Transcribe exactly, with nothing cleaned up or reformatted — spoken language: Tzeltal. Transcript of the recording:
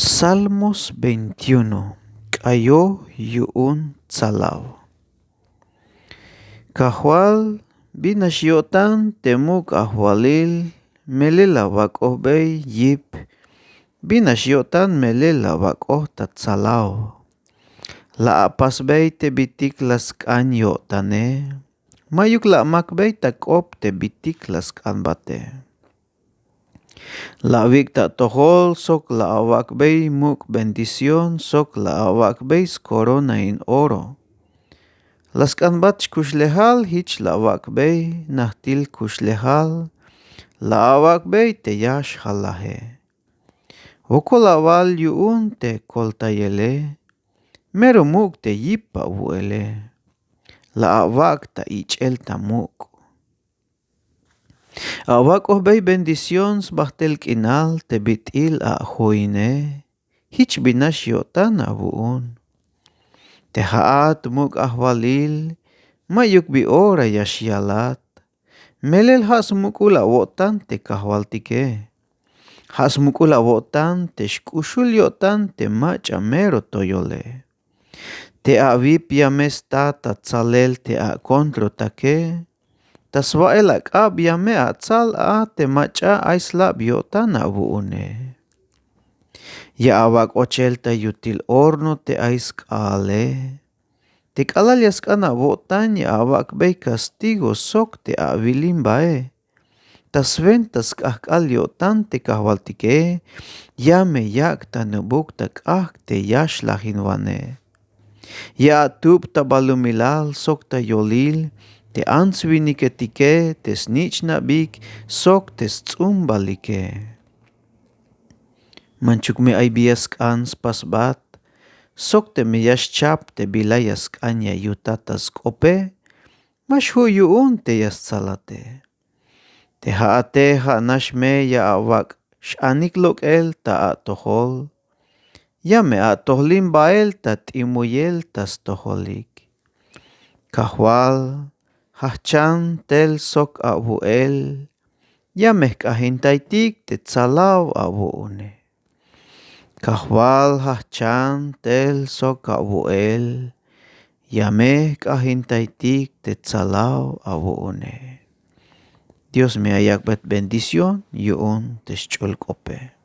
Salmos veintiuno. K'ayoj yu'un tsalaw. Kajwal, bin nax yo'tan te muk' ajwalil melel la awak'ojbey yip? Bin nax yo'tan melel la awak'oj ta tsalaw? La apasbey te bitik la sk'an yo'tane, ma'yuk la amakbey ta k'op te bitik la sk'anbate. La awik' ta atojol sok la awak'bey muk' bendición sok la awak'bey skorona in oro. La sk'anbat xkuxlejal, jich la awak'bey najtil kuxlejal la awak'bey te ya xjalaje. Wokol awal yu'un te koltayele, mero muk' te yip awu'ele. La awak' ta ich'el ta muk'. Awak'ojbey bendición sbajt'el k'inal te bit'il ajoine, jich bin nax yo'tan awu'un. Te ja'at muk' ajwalil, ma'yuk bi ora ya xyalat. Melel ja' smuk'ul awo'tan te kajwaltike. Ja' smuk'ul awo'tan te xk'uxul yo'tan te mach'a mero toyole. Te awip ya me sta ta tsalel te akontrotake, ta swa'el ak'ab ya me atsal a te mach'a ay slab yo'tan awu'une. Ya awak' ochel ta yutil horno te ay sk'aale. Te k'alal ya sk'an awo'tan ya awak'bey castigo sok te awilimbae. Ta swenta sk'ajk'al yo'tan te kajwaltike, ya me yak' ta nubuk ta k'ajk' te ya xlajinwane. Ya atub ta balumilal sok ta yolil te ants-winiketike, te snich'nabik sok te sts'umbalike. Manchuk me ay bi ya sk'an spasbat sok teme ya xchap te bila ya sk'an ya yutat ta sk'ope, ma xju' yu'un te ya stsalate. Te ja'ate ja' nax me ya awak' x-anik lok'el ta atojol. Ya me atojlin bael ta t'imuyel ta stojolik. Kajwal, jajchan tel sok awu'el. Ya me jk'ajintaytik te tsalaw awu'une. Kajwal, jajchan tel sok awu'el. Ya me jk'ajintaytik te tsalaw awu'une. Dios me ya yak'bey bendición yu'un te xch'ul k'ope.